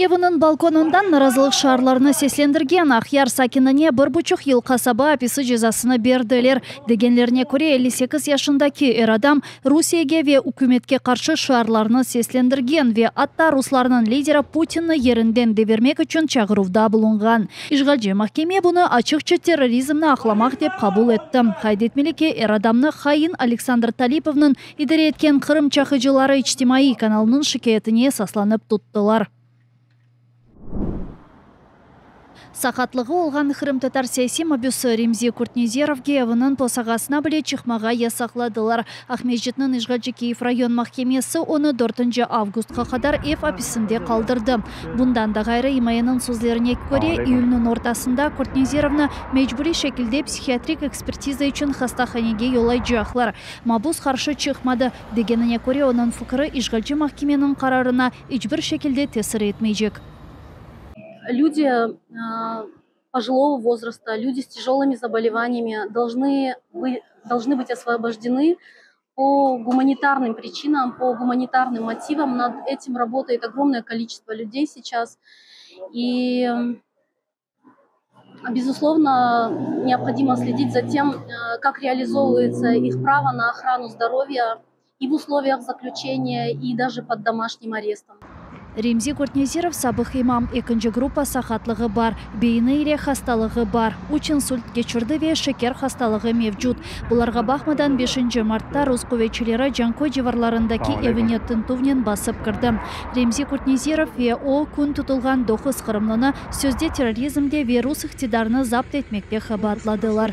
Eviniñ balkonından narazılıq şiarlarını seslendirgen Aqyar sakinine bir buçuq yıl qasaba apisi cezasını berdiler. Degenlerine köre, 58 yaşındaki er adam Rusiyege ve ükümetke qarşı şiarlarnı seslendirgen ve atta ruslarnıñ lideri Putinni yerinden devirmek içün çağıruvda bulunğan. İşğalci mahkeme bunı açıqça terrorizmni aqlamaq dep qabul etti. Qayd etmeli ki, er adamnı hain Aleksandr Talipovnıñ İdare etken Qırım çaqıcıları içtimaiy kanalınıñ şikâyetine esaslanıp tuttılar. Saqatlığı olğan qırımtatar siyasiy mabüsi Remzi Kurtnezerovge eviniñ posağasına bile çıqmağa yasaqladılar. Aqmescitniñ işğalci Kiyev rayon mahkemesi onı dörtünci avgustqa qadar ev apisinde qaldırdı. Bundan da ğayrı, imayeniñ sözlerine köre, iyülniñ ortasında Kurtnezerovnı mecburiy şekilde psihiatrik ekspertiza içün hastahanege yollaycaqlar. Mabus qarşı çıqmadı, degenine köre, onıñ fikri işğalci mahkemeniñ qararına iç bir şekilde tesir etmeycek. Люди пожилого возраста, люди с тяжелыми заболеваниями должны должны быть освобождены по гуманитарным причинам, по гуманитарным мотивам. Над этим работает огромное количество людей сейчас. И Безусловно, необходимо следить за тем, как реализовывается их право на охрану здоровья и в условиях заключения, и даже под домашним арестом. Remzi Kurtnezirov sabıq imam, ekinci gruppa saqatlığı bar, beyni ile hastalığı bar, üç insult keçirdi ve şeker hastalığı mevcut. Bularğa baqmadan, beşinci martta rus quvetçileri Canköy civarlarındaki evine tintüvnen basıp kirdi. Remzi Kurtnezirov ve o kün tutulğan doquz qırımlını sözde terrorizmde ve rus iqtidarını zapt etmekte qabaatladılar.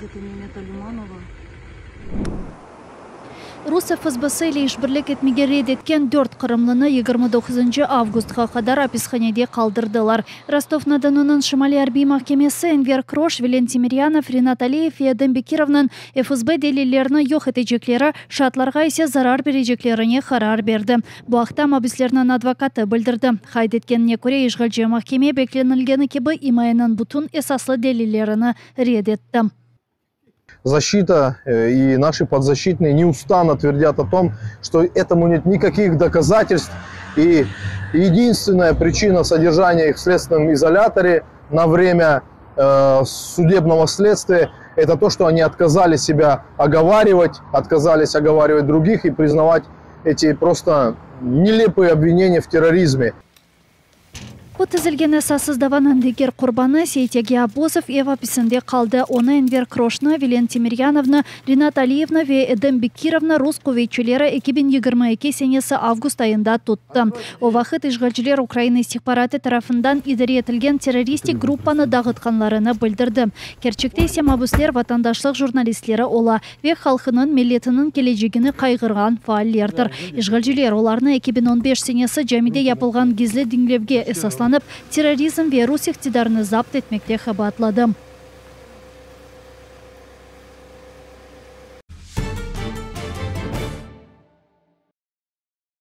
Rus FSBsi ile işbirlik etmege red etken dört qırımlını 29 avgustqa qadar apishanede qaldırdılar. Rostov-na-Donunıñ Şimaliy arbiy mahkemesi Enver Kroş, Vilen Temeryanov, Rinat Aliyev ve Edem Bekirovnıñ FSB delillerini yoq etecekleri, şaatlarğa ise zarar bereceklerine qarar berdi. Bu aqta mabüslerniñ advokatı bildirdi. Qayd etkenine köre, işğalci mahkeme beklenilgeni kibi imayeniñ bütün esaslı delillerini red etti. Защита и наши подзащитные неустанно твердят о том, что этому нет никаких доказательств. И единственная причина содержания их в следственном изоляторе на время э, судебного следствия – это то, что они отказали себя оговаривать, отказались оговаривать других и признавать эти просто нелепые обвинения в терроризме. Bu tizilgen esassız davanıñ diger qurbanı Seytyagi Abbozov ev apisinde qaldı. Onı Enver Kroşnı, Vilen Temeryanovnı, Rinat Aliyevni ve Edem Bekirovnı rus quvetçileri 2022 senesi avgust ayında tuttı. O vaqıt işğalciler Ukraina istihbaratı tarafından idare etilgen terroristik gruppanı dağıtqanlarını bildirdi. Kerçekte ise mabüsler vatandaşlıq jurnalistleri ola ve halqınıñ, milletiniñ kelecegini qayğırğan faallerdir. İşğalciler olarnı 2015 senesi camide yapılğan gizli diñlevge esaslanıp, terrorizm ve rus iqtidarını zapt etmekte qabaatladı.